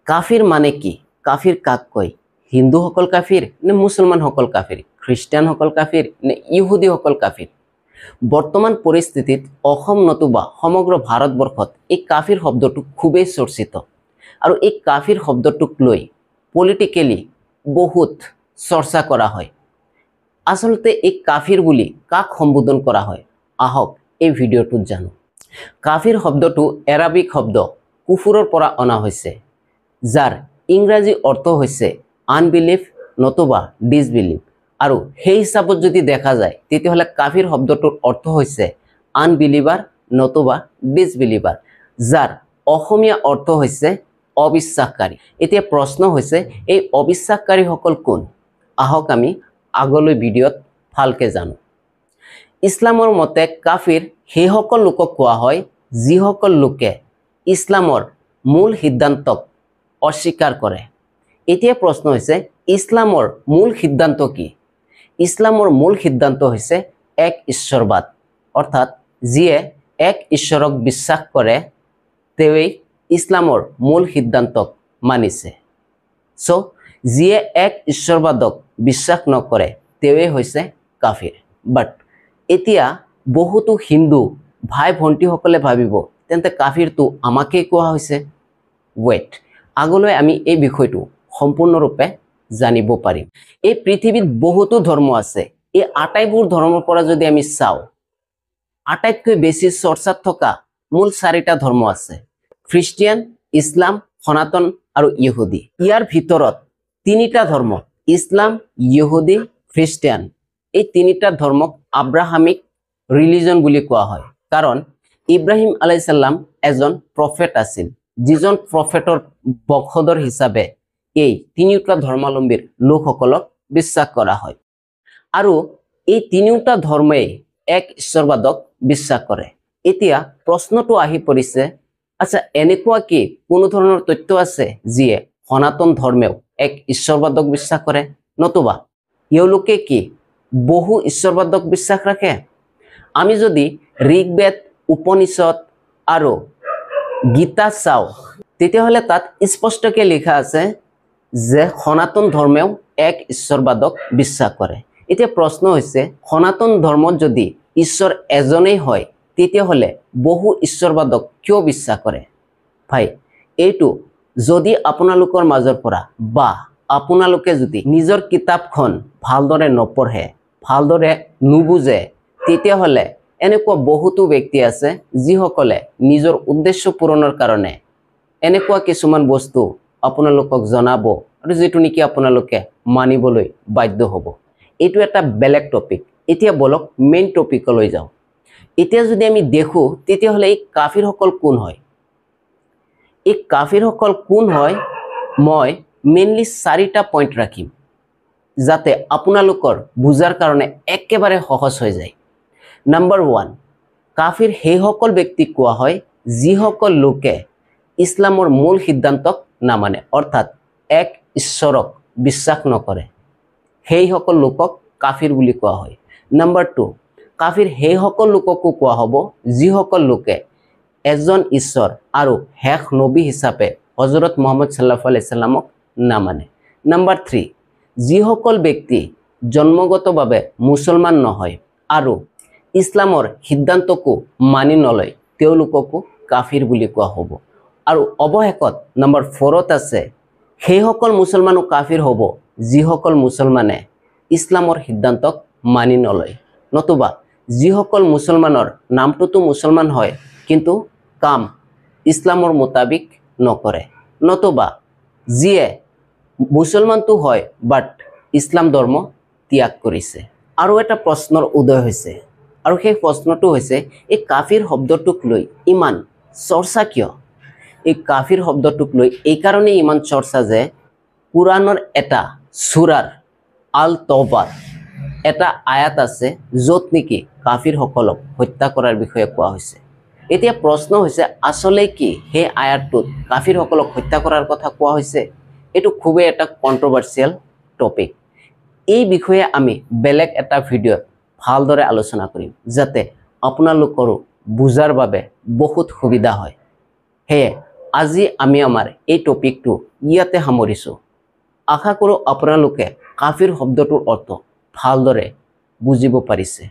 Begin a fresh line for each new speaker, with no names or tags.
কাফিৰ মানে কি? কাফিৰ কাক কয়? হিন্দুসকল কাফিৰ নে মুছলমানসকল কাফিৰ, খ্ৰীষ্টানসকল কাফিৰ নে ইহুদীসকল কাফিৰ? বৰ্তমান পৰিস্থিতিত অসম নতুবা সমগ্ৰ ভাৰতবৰ্ষত এই কাফিৰ শব্দটো খুবেই চৰ্চিত আৰু এই কাফিৰ শব্দটোক লৈ পলিটিকেলি বহুত চৰ্চা কৰা হয়। আচলতে এই কাফিৰ বুলি কাক সম্বোধন কৰা হয়, আহক এই ভিডিঅ'টোত জানো। কাফিৰ শব্দটো এৰাবিক শব্দ কুফুৰৰ পৰা অনা হৈছে, যাৰ ইংৰাজী অৰ্থ হৈছে আনবিলিফ নতুবা ডিছবিলিফ। আৰু সেই হিচাপত যদি দেখা যায় তেতিয়াহ'লে কাফিৰ শব্দটোৰ অৰ্থ হৈছে আনবিলিভাৰ নতুবা ডিছবিলিভাৰ, যাৰ অসমীয়া অৰ্থ হৈছে অবিশ্বাসকাৰী। এতিয়া প্ৰশ্ন হৈছে এই অবিশ্বাসকাৰীসকল কোন? আহক আমি আগলৈ ভিডিঅ'ত ভালকৈ জানো। ইছলামৰ মতে কাফিৰ সেইসকল লোকক কোৱা হয় যিসকল লোকে ইছলামৰ মূল সিদ্ধান্তক অস্বীকাৰ কৰে। এতিয়া প্ৰশ্ন হৈছে ইছলামৰ মূল সিদ্ধান্ত কি? ইছলামৰ মূল সিদ্ধান্ত হৈছে এক ঈশ্বৰবাদ, অৰ্থাৎ যিয়ে এক ঈশ্বৰক বিশ্বাস কৰে তেওঁৱেই ইছলামৰ মূল সিদ্ধান্তক মানিছে। চ' যিয়ে এক ঈশ্বৰবাদক বিশ্বাস নকৰে তেওঁৱেই হৈছে কাফিৰ। বাট এতিয়া বহুতো হিন্দু ভাই ভণ্টিসকলে ভাবিব তেন্তে কাফিৰটো আমাকেই কোৱা হৈছে। ৱেইট, আগলৈ আমি এই বিষয়টো সম্পূৰ্ণৰূপে জানিব পাৰিম। এই পৃথিৱীত বহুতো ধৰ্ম আছে। এই আটাইবোৰ ধৰ্মৰ পৰা যদি আমি চাওঁ, আটাইতকৈ বেছি চৰ্চাত থকা মূল চাৰিটা ধৰ্ম আছে: খ্ৰীষ্টিয়ান, ইছলাম, সনাতন আৰু ইহুদী। ইয়াৰ ভিতৰত তিনিটা ধৰ্ম ইছলাম, ইহুদী, খ্ৰীষ্টিয়ান, এই তিনিটা ধৰ্মক আব্ৰাহামিক ৰিলিজন বুলি কোৱা হয়। কাৰণ ইব্ৰাহিম আলাইহিছালাম এজন প্ৰফেট আছিল, যিজন প্ৰফেটৰ বংশধৰ হিচাপে এই তিনিওটা ধৰ্মাৱলম্বীৰ লোকসকলক বিশ্বাস কৰা হয়। আৰু এই তিনিওটা ধৰ্মই এক ঈশ্বৰবাদক বিশ্বাস কৰে। এতিয়া প্ৰশ্নটো আহি পৰিছে, আচ্ছা এনেকুৱা কি কোনো ধৰণৰ তথ্য আছে যিয়ে সনাতন ধৰ্মেও এক ঈশ্বৰবাদক বিশ্বাস কৰে, নতুবা এওঁলোকে কি বহু ঈশ্বৰবাদক বিশ্বাস ৰাখে? আমি যদি ঋগ্বেদ, উপনিষদ আৰু গীতা চাওঁ তেতিয়াহ'লে তাত স্পষ্টকৈ লিখা আছে যে সনাতন ধৰ্মেও এক ঈশ্বৰবাদক বিশ্বাস কৰে। এতিয়া প্ৰশ্ন হৈছে সনাতন ধৰ্মত যদি ঈশ্বৰ এজনেই হয় তেতিয়াহ'লে বহু ঈশ্বৰবাদক কিয় বিশ্বাস কৰে? ভাই, এইটো যদি আপোনালোকৰ মাজৰ পৰা বা আপোনালোকে যদি নিজৰ কিতাপখন ভালদৰে নপঢ়ে, ভালদৰে নুবুজে, তেতিয়াহ'লে এনেকুৱা বহুতো ব্যক্তি আছে যিসকলে নিজৰ উদ্দেশ্য পূৰণৰ কাৰণে এনেকুৱা কিছুমান বস্তু আপোনালোকক জনাব আৰু যিটো নেকি আপোনালোকে মানিবলৈ বাধ্য হ'ব। এইটো এটা বেলেগ টপিক। এতিয়া বলক মেইন টপিকলৈ যাওঁ। এতিয়া যদি আমি দেখোঁ তেতিয়াহ'লে এই কাফিৰসকল কোন হয়? এই কাফিৰসকল কোন হয় মই মেইনলি চাৰিটা পইণ্ট ৰাখিম, যাতে আপোনালোকৰ বুজাৰ কাৰণে একেবাৰে সহজ হৈ যায়। নাম্বাৰ 1, কাফিৰ সেইসকল ব্যক্তিক কোৱা হয় যিসকল লোকে ইছলামৰ মূল সিদ্ধান্তক নামানে, অৰ্থাৎ এক ঈশ্বৰক বিশ্বাস নকৰে, সেইসকল লোকক কাফিৰ বুলি কোৱা হয়। নাম্বাৰ 2, কাফিৰ সেইসকল লোককো কোৱা হ'ব যিসকল লোকে এজন ঈশ্বৰ আৰু শেষ নবী হিচাপে হজৰত মহম্মদ সাল্লাল্লাহু আলাইহি সাল্লামক নামানে। নাম্বাৰ 3, যিসকল ব্যক্তি জন্মগতভাৱে মুছলমান নহয় আৰু ইছলামৰ সিদ্ধান্তকো মানি নলয় তেওঁলোককো কাফিৰ বুলি কোৱা হ'ব। আৰু অৱশেষত নাম্বাৰ 4ত আছে সেইসকল মুছলমানো কাফিৰ হ'ব যিসকল মুছলমানে ইছলামৰ সিদ্ধান্তক মানি নলয়, নতুবা যিসকল মুছলমানৰ নামটোতো মুছলমান হয় কিন্তু কাম ইছলামৰ মোতাবিক নকৰে, নতুবা যিয়ে মুছলমানটো হয় বাট ইছলাম ধৰ্ম ত্যাগ কৰিছে। আৰু এটা প্ৰশ্নৰ উদয় হৈছে, আৰু সেই প্ৰশ্নটো হৈছে এই কাফিৰ শব্দটোক লৈ ইমান চৰ্চা কিয়? এই কাফিৰ শব্দটোক লৈ এইকাৰণেই ইমান চৰ্চা যে কোৰাণৰ এটা চূৰাৰ আল তৌবাৰ এটা আয়াত আছে য'ত নেকি কাফিৰসকলক হত্যা কৰাৰ বিষয়ে কোৱা হৈছে। এতিয়া প্ৰশ্ন হৈছে আচলতে কি সেই আয়াতটোত কাফিৰসকলক হত্যা কৰাৰ কথা কোৱা হৈছে? এইটো খুবেই এটা কণ্ট্ৰভাৰ্চিয়েল টপিক। এই বিষয়ে আমি বেলেগ এটা ভিডিঅ'ত ভালদৰে আলোচনা কৰিম, যাতে আপোনালোকৰো বুজাৰ বাবে বহুত সুবিধা হয়। সেয়ে আজি আমি আমাৰ এই টপিকটো ইয়াতে সামৰিছোঁ। আশা কৰোঁ আপোনালোকে কাফিৰ শব্দটোৰ অৰ্থ ভালদৰে বুজিব পাৰিছে।